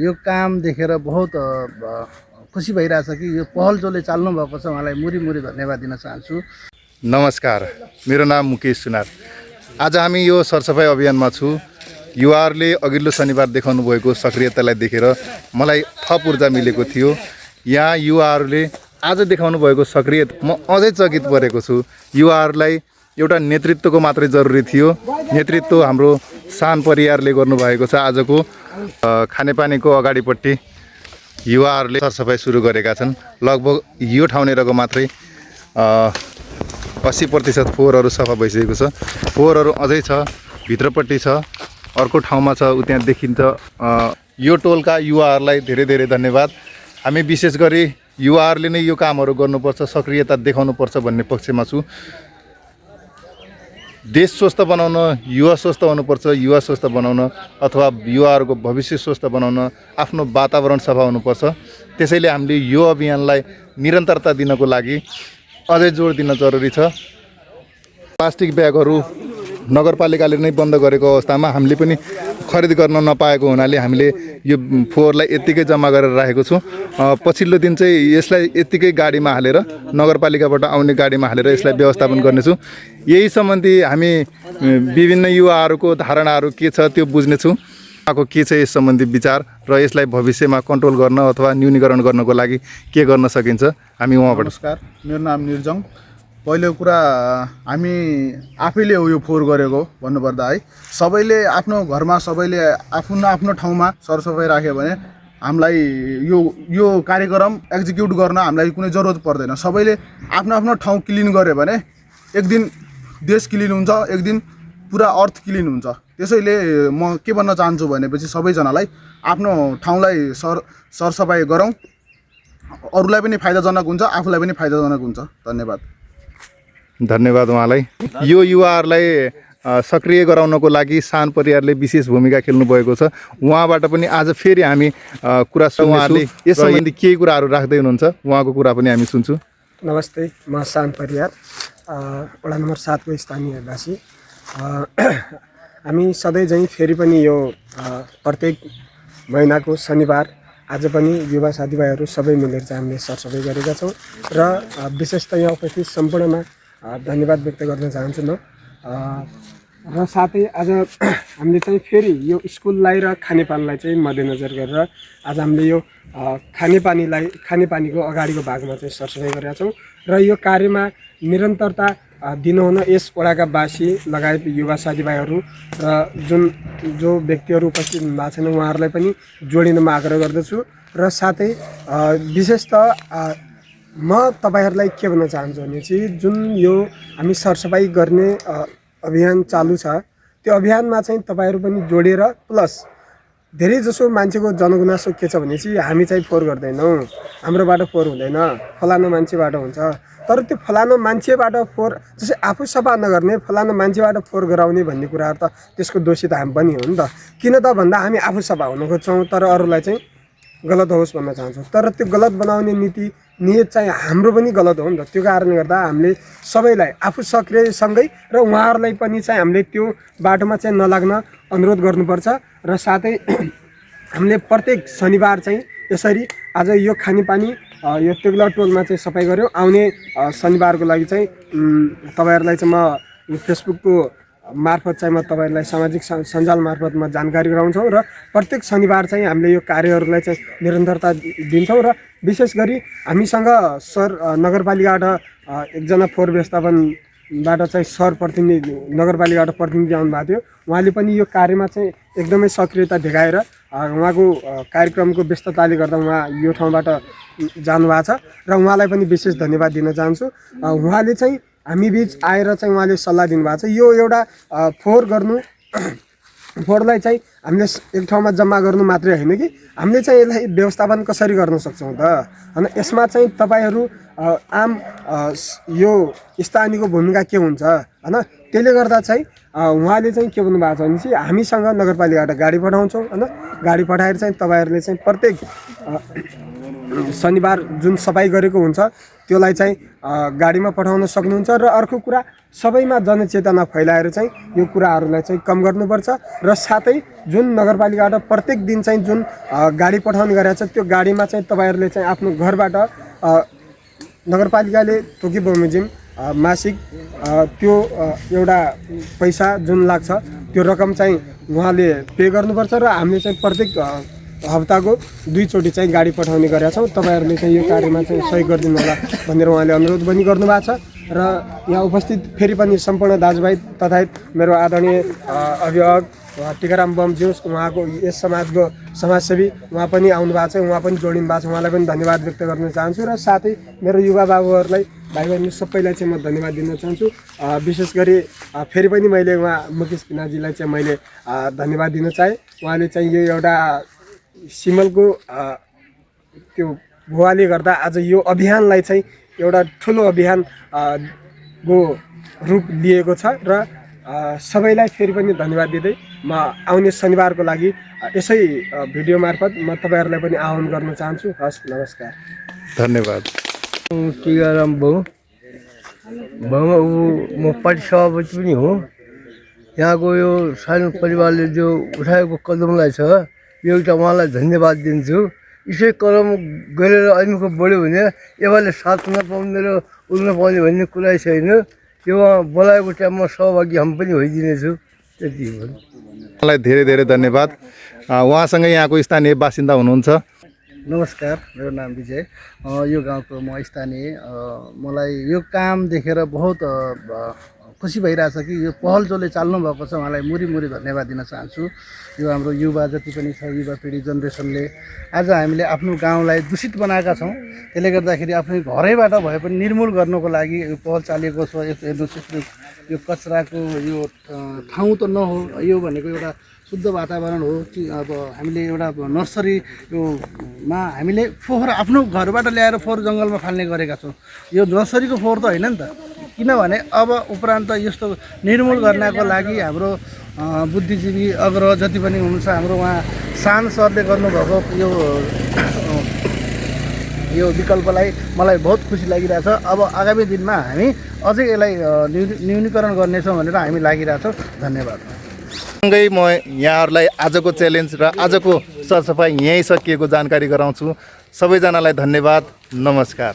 यो काम देखेर बहुत खुसी भइरहेछ कि यो पहल जसले चाल्नु भएको छ उहाँलाई मुरी धन्यवाद दिन चाहन्छु। नमस्कार, मेरो नाम मुकेश सुनार। आज हामी यो सरसफाइ अभियानमा छु। युवाहरूले अघिल्लो शनिबार देखाउनु भएको सक्रियतालाई देखेर मलाई थप ऊर्जा मिलेको थियो। यहाँ युवाहरूले आज देखाउनु भएको सक्रियत म अझै चकित परेको छु। युवाहरूलाई एउटा नेतृत्वको मात्रै जरुरी थियो। नेतृत्व हाम्रो सान परियारले गर्नुभएको छ। आजको खानेपानीको अगाडिपट्टि युवाहरूले सरसफाइ सुरु गरेका छन्। लगभग यो ठाउँनेरको मात्रै 80% फोहोरहरू सफा भइसकेको छ। फोहोरहरू अझै छ, भित्रपट्टि छ, अर्को ठाउँमा छ, त्यहाँ देखिन्छ। यो टोलका युवाहरूलाई धेरै धेरै धन्यवाद। हामी विशेष गरी युवाहरूले नै यो कामहरू गर्नुपर्छ, सक्रियता देखाउनुपर्छ भन्ने पक्षमा छु। देश स्वस्थ बनाउन युवा स्वस्थ हुनुपर्छ। युवा स्वस्थ बनाउन अथवा युवाहरूको भविष्य स्वस्थ बनाउन आफ्नो वातावरण सफा हुनुपर्छ। त्यसैले हामीले यो अभियानलाई निरन्तरता दिनको लागि अझै जोड दिन जरुरी छ। प्लास्टिक ब्यागहरू नगरपालिकाले नै बन्द गरेको अवस्थामा हामीले पनि खरिद गर्न नपाएको हुनाले हामीले यो फोहोरलाई यत्तिकै जम्मा गरेर राखेको छु। पछिल्लो दिन चाहिँ यसलाई यत्तिकै गाडीमा हालेर नगरपालिकाबाट आउने गाडीमा हालेर यसलाई व्यवस्थापन गर्नेछु। यही सम्बन्धी हामी विभिन्न युवाहरूको धारणाहरू के छ त्यो बुझ्नेछु। उहाँको के छ यस सम्बन्धी विचार र यसलाई भविष्यमा कन्ट्रोल गर्न अथवा न्यूनीकरण गर्नको लागि के गर्न सकिन्छ हामी उहाँबाट। नमस्कार, मेरो नाम निर्जङ। पहिलो कुरा हामी आफैले हो यो फोहोर गरेको भन्नुपर्दा है, सबैले आफ्नो घरमा सबैले आफ्नो आफ्नो ठाउँमा सरसफाइ राख्यो भने हामीलाई यो कार्यक्रम एक्जिक्युट गर्न हामीलाई कुनै जरुरत पर्दैन। सबैले आफ्नो आफ्नो ठाउँ क्लिन गर्यो भने एक दिन देश क्लिन हुन्छ, एक दिन पुरा अर्थ क्लिन हुन्छ। त्यसैले म के भन्न चाहन्छु भनेपछि सबैजनालाई आफ्नो ठाउँलाई सरसफाइ गरौँ। अरूलाई पनि फाइदाजनक हुन्छ, आफूलाई पनि फाइदाजनक हुन्छ। धन्यवाद उहाँलाई। यो युवाहरूलाई सक्रिय गराउनको लागि सान परियारले विशेष भूमिका खेल्नु भएको छ। उहाँबाट पनि आज फेरि हामी कुरा सुन्छौँ। उहाँले यस सम्बन्धी केही कुराहरू राख्दै हुनुहुन्छ, उहाँको कुरा पनि हामी सुन्छौँ। नमस्ते, म सान परियार, वडा नम्बर 7 को स्थानीयवासी। हामी सधैँ चाहिँ फेरि पनि यो प्रत्येक महिनाको शनिबार आज पनि युवा साथीभाइहरू सबै मिलेर चाहिँ हामीले सरसफाइ गरेका छौँ र विशेषतः यहाँ उपस्थित सम्पूर्णमा धन्यवाद व्यक्त गर्न चाहन्छु म। र साथै आज हामीले चाहिँ फेरि यो स्कुललाई र खानेपानीलाई चाहिँ मध्यनजर गरेर आज हामीले यो खानेपानीको अगाडिको भागमा चाहिँ सरसफाइ गरेका छौँ र यो कार्यमा निरन्तरता दिनुहुन यस वडाका वासी लगायत युवा साथीभाइहरू र जो व्यक्तिहरू उपस्थित भएको छैन उहाँहरूलाई पनि जोडिनमा आग्रह गर्दछु। र साथै विशेषतः म तपाईहरूलाई के भन्न चाहन्छु भने चाहिँ जुन यो हामी सरसफाइ गर्ने अभियान चालु छ त्यो अभियानमा चाहिँ तपाईहरू पनि जोडिएर प्लस धेरै जसो मान्छेको जनगुनासो के छ भने चाहिँ हामी चाहिँ फोहोर गर्दैनौँ, हाम्रोबाट फोहोर हुँदैन, फलानु मान्छेबाट हुन्छ। तर त्यो फलानु मान्छेबाट फोहोर जस्तै आफू सफा नगर्ने फलानु मान्छेबाट फोहोर गराउने भन्ने कुराहरू त त्यसको दोषी त हामी पनि हो नि त। किन त भन्दा हामी आफू सफा हुन खोज्छौँ तर अरूलाई चाहिँ गलत होस् भन्न चाहन्छौँ। तर त्यो गलत बनाउने नियत चाहिँ हाम्रो पनि गलत हो नि त। त्यो कारणले गर्दा हामीले सबैलाई आफू सक्रियसँगै र उहाँहरूलाई पनि चाहिँ हामीले त्यो बाटोमा चाहिँ नलाग्न अनुरोध गर्नुपर्छ। र साथै हामीले प्रत्येक शनिबार चाहिँ यसरी आज यो खानेपानी यो तेगला टोलमा चाहिँ सफाइ गऱ्यौँ। आउने शनिबारको लागि चाहिँ तपाईँहरूलाई चाहिँ म फेसबुकको मार्फत चाहिँ म तपाईँहरूलाई सामाजिक सञ्जाल मार्फत म जानकारी गराउँछौँ र प्रत्येक शनिबार चाहिँ हामीले यो कार्यहरूलाई चाहिँ निरन्तरता दिन्छौँ। र विशेष गरी हामीसँग नगरपालिकाबाट एकजना फोहोर व्यवस्थापनबाट चाहिँ प्रतिनिधि नगरपालिकाबाट प्रतिनिधि आउनुभएको थियो। उहाँले पनि यो कार्यमा चाहिँ एकदमै सक्रियता देखाएर उहाँको कार्यक्रमको व्यस्तताले गर्दा उहाँ यो ठाउँबाट जानुभएको छ र उहाँलाई पनि विशेष धन्यवाद दिन चाहन्छु। उहाँले चाहिँ हामी बिच आएर चाहिँ उहाँले सल्लाह दिनुभएको छ। यो एउटा फोहोरलाई चाहिँ हामीले एक ठाउँमा जम्मा गर्नु मात्रै होइन कि हामीले चाहिँ यसलाई व्यवस्थापन कसरी गर्न सक्छौँ त होइन। यसमा चाहिँ तपाईँहरू आम यो स्थानीयको भूमिका के हुन्छ होइन। त्यसले गर्दा चाहिँ उहाँले चाहिँ के भन्नुभएको छ भने चाहिँ हामीसँग नगरपालिकाबाट गाडी पठाउँछौँ होइन। गाडी पठाएर चाहिँ तपाईँहरूले चाहिँ प्रत्येक शनिबार जुन सफाइ गरेको हुन्छ त्यसलाई चाहिँ गाडीमा पठाउन सक्नुहुन्छ। र अर्को कुरा सबैमा जनचेतना फैलाएर चाहिँ यो कुराहरूलाई चाहिँ कम गर्नुपर्छ। र साथै जुन नगरपालिकाबाट प्रत्येक दिन चाहिँ जुन गाडी पठाउने गरेको छ त्यो गाडीमा चाहिँ तपाईँहरूले चाहिँ आफ्नो घरबाट नगरपालिकाले तोकी बमोजिम मासिक त्यो एउटा पैसा जुन लाग्छ त्यो रकम चाहिँ उहाँले पे गर्नुपर्छ। र हामीले चाहिँ प्रत्येक हप्ताको 2 चोटि चाहिँ गाडी पठाउने गरेका छौँ। तपाईँहरूले चाहिँ यो कार्यमा चाहिँ सहयोग गरिदिनु होला भनेर उहाँले अनुरोध पनि गर्नुभएको छ। र यहाँ उपस्थित फेरि पनि सम्पूर्ण दाजुभाइ तथा मेरो आदरणीय अभिभावक टिकाराम बमज्यू, उहाँको यस समाजको समाजसेवी उहाँ पनि आउनु भएको छ, उहाँ पनि जोडिनु भएको छ, उहाँलाई पनि धन्यवाद व्यक्त गर्न चाहन्छु। र साथै मेरो युवा बाबुहरूलाई भाइ बहिनी सबैलाई चाहिँ म धन्यवाद दिन चाहन्छु। विशेष गरी फेरि पनि मैले उहाँ मुकेश पिनाजीलाई चाहिँ मैले धन्यवाद दिन चाहेँ। उहाँले चाहिँ यो एउटा सिमलको त्यो भुवाले गर्दा आज यो अभियानलाई चाहिँ एउटा ठुलो अभियान को रूप लिएको छ। र सबैलाई फेरि पनि धन्यवाद दिँदै म आउने शनिबारको लागि यसै भिडियो मार्फत म तपाईँहरूलाई पनि आह्वान गर्न चाहन्छु। हस्, नमस्कार, धन्यवाद। टिकाराम म पार्टी सभापति पनि हो। यहाँको यो सानो परिवारले जो उठाएको कदमलाई छ यो एउटा उहाँलाई धन्यवाद दिन्छु। यसै कदम गरेर अहिलेको बढ्यो भने यसले साथ नपाउने र उड्न पाउने भन्ने कुरै छैन। यो बोलाएको टाइममा सहभागी हामी पनि होइदिनेछु। त्यति हो। उहाँलाई धेरै धेरै धन्यवाद। उहाँसँग यहाँको स्थानीय बासिन्दा हुनुहुन्छ। नमस्कार, मेरो नाम विजय, यो गाउँको म स्थानीय। मलाई यो काम देखेर बहुत खुसी भइरहेछ कि यो पहल जसले चाल्नु भएको छ उहाँलाई मुरी धन्यवाद दिन चाहन्छु। यो हाम्रो युवा जति पनि छ, युवा पिँढी जेनेरेसनले आज हामीले आफ्नो गाउँलाई दूषित बनाएका छौँ। त्यसले गर्दाखेरि आफ्नो घरैबाट भए पनि निर्मूल गर्नको लागि यो पहल चालिएको छ। यो कचराको यो ठाउँ त नहो, यो भनेको एउटा शुद्ध वातावरण हो कि अब हामीले एउटा नर्सरी योमा हामीले फोहोर आफ्नो घरबाट ल्याएर फोहोर जङ्गलमा फाल्ने गरेका छौँ। यो नर्सरीको फोहोर त होइन नि त। किनभने अब उपरान्त यस्तो निर्मूल गर्नको लागि हाम्रो बुद्धिजीवी अग्रह जति पनि हुनुहुन्छ, हाम्रो उहाँ सान सरले गर्नुभएको यो विकल्पलाई मलाई बहुत खुसी लागिरहेछ। अब आगामी दिनमा हामी अझै यसलाई न्यूनीकरण गर्नेछौँ भनेर हामी लागिरहेछौँ। धन्यवाद। सँगै म यहाँहरूलाई आजको च्यालेन्ज र आजको सरसफाइ यहीँ सकिएको जानकारी गराउँछु। सबैजनालाई धन्यवाद, नमस्कार।